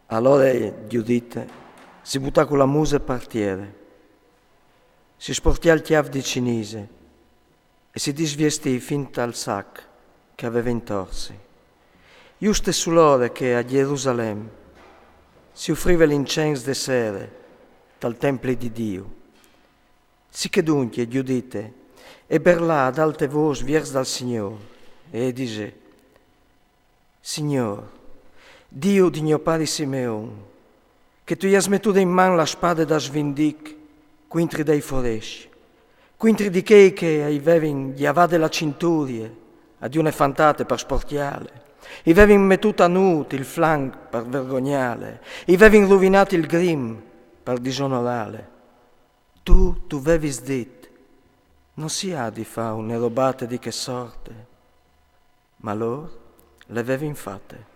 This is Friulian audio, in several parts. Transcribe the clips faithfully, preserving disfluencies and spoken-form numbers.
Alore Judite si butà cu la muse par tiere, si sportià il cjâf di cinise e si disviestì fin tal sac che e veve intorsi. Juste sulore che a Gjerusalem si ufrive l'incens de sere tal templi di Diu. Sichè duncje Judite e berlà ad alte vôs viers dal Signôr e e disè: Signôr, Diu di gno pari Simeon, che tu i âs metude in man la spade da svindic cuintri dai forescj, cuintri di chei che i vevin gjavade la cinturie a di une fantate par sportiâle, i vevin metût a nût il flanc par vergognâle, i vevin ruvinât il grim par disonorâle. Tu, tu vevis dit: no si à di fâ une robate di chê sorte. Ma lôr le vevin fate.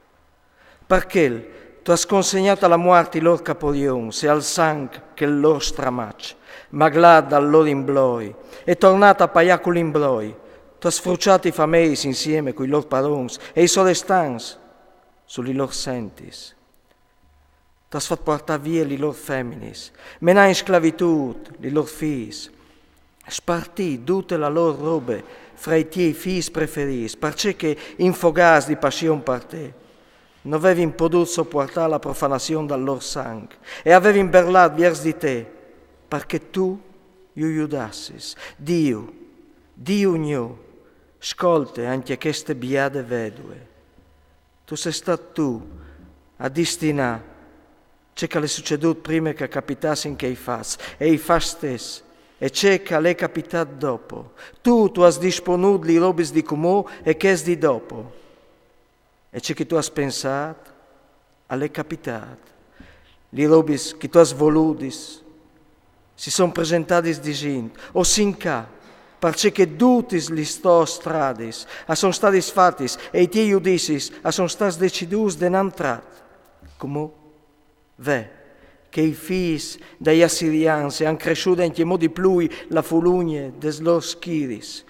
Par chel tu âs consegnât a la muart i lôr caporions e al sanc chel lôr stramaç, maglât dal lôr imbloi e tornât a paiâ cul imbloi, tu âs fruçât i fameis insiemi cui lôr parons e i sorestants su li lôr sentis. Tu âs fat puartâ vie li lôr feminis, menâ in sclavitût li lôr fîs, spartî dute la lôr robe fra i tiei fîs preferîts, parcè che, infogâts di passion par te, no vevin podût sopuartâ la profanazion dal lôr sanc e a vevin berlât viers di te, par che tu ju judassis. Diu, Diu gno, scolte ancje cheste biade vedue. Tu sês stât tu a distinâ ce che al è sucedût prime che a capitassin chei fats, e i fats stes, e ce che al è capitât dopo. Tu, tu âs disponût li robis di cumò e chês di dopo. E ce che tu âs pensât al è capitât. Li robis che tu âs voludis si son presentadis disint: o sin ca, parcè che dutis lis tôs stradis a son stadis fatis e i tiei judicis a son stâts decidûts de nantrat. Cumò, ve, che i fîs dai Assirians a àn cressude ancjemò di plui la fulugne des lôr schiris,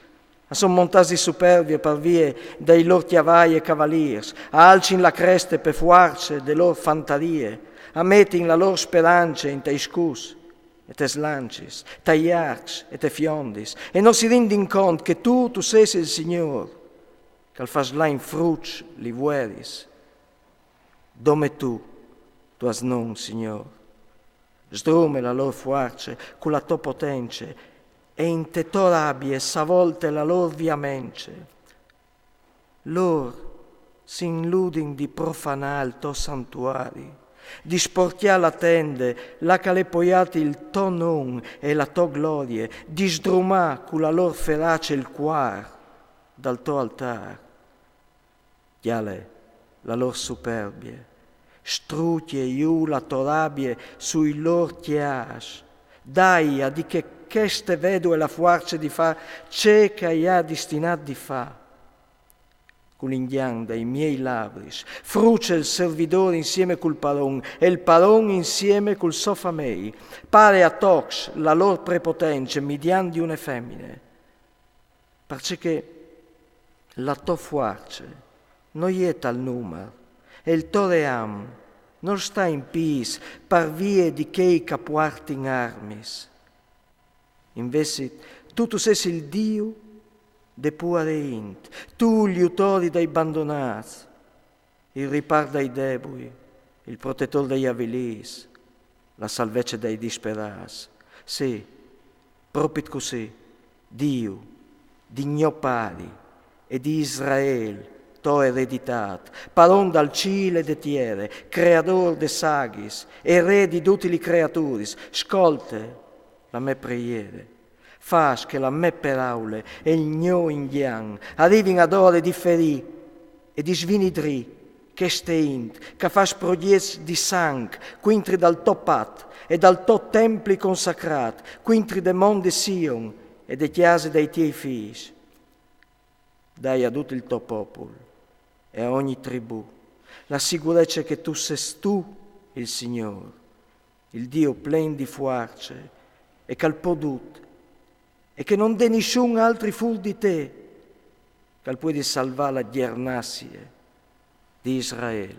a son montâts di supervie par vie dai lôr cjavai e cavalîrs, a alcin la creste pe fuarce de lôr fantarie, a metin la lôr sperance intai scuts e tes lancis, tai arcs e tes fiondis, e no si rindin cont che tu, tu sês il Signôr, che al fâs lâ in fruç li vueris. Dome tu, tu âs non, Signôr. Sdrume la lôr fuarce cu la tô potence, e inte tô rabie savolte la lôr viamence. Lôr si inludin di profanâ il to santuari, di sporcjâ la tende, là che al è poiât il to non e la tô glorie, di sdrumâ cu la lôr ferace il cuar dal to altâr. Cjale la lôr superbie, strucje jù la tô rabie sui lôr cjâfs, daia di che cheste vedue la fuarce di fâ ce che i à distinât di fâ. Cul ingjan dai miei lavris, fruce il servidôr insiemi cul paron e il paron insiemi cul so famei, pare a tocs la lôr prepotence midiant di une femine. Parcè che la tô fuarce no je tal numar, e il to ream nol sta in pîts par vie di chei che a puartin armis. Invezit, tu, tu sês il Diu de puare int, tu il jutori dai bandonâts, il ripâr dai debui, il protetôr dai avilîts, la salvece dai disperâts. Sì, propit cussì, Diu, di gno pari e di Israel, tô ereditât, paron dal cîl e de tiere, creadôr des aghis e re di dutis lis creaturis, scolte la mê preiere. Fâs che la mê peraule e il gno ingjan a rivin adore di ferî e di svinidrî cheste int che a fâs progjets di sanc cuintri dal to pat e dal to templi consacrât, cuintri de mont di Sion e de cjase dai tiei fîs. Dai a dut il to popul e a ogni tribù la sigurece che tu sês tu il Signôr, il Diu plen di fuarce e che al pò dut, e che no 'nd è nissun altri fûr di te che al puedi salvâ la gjernazie di Israel.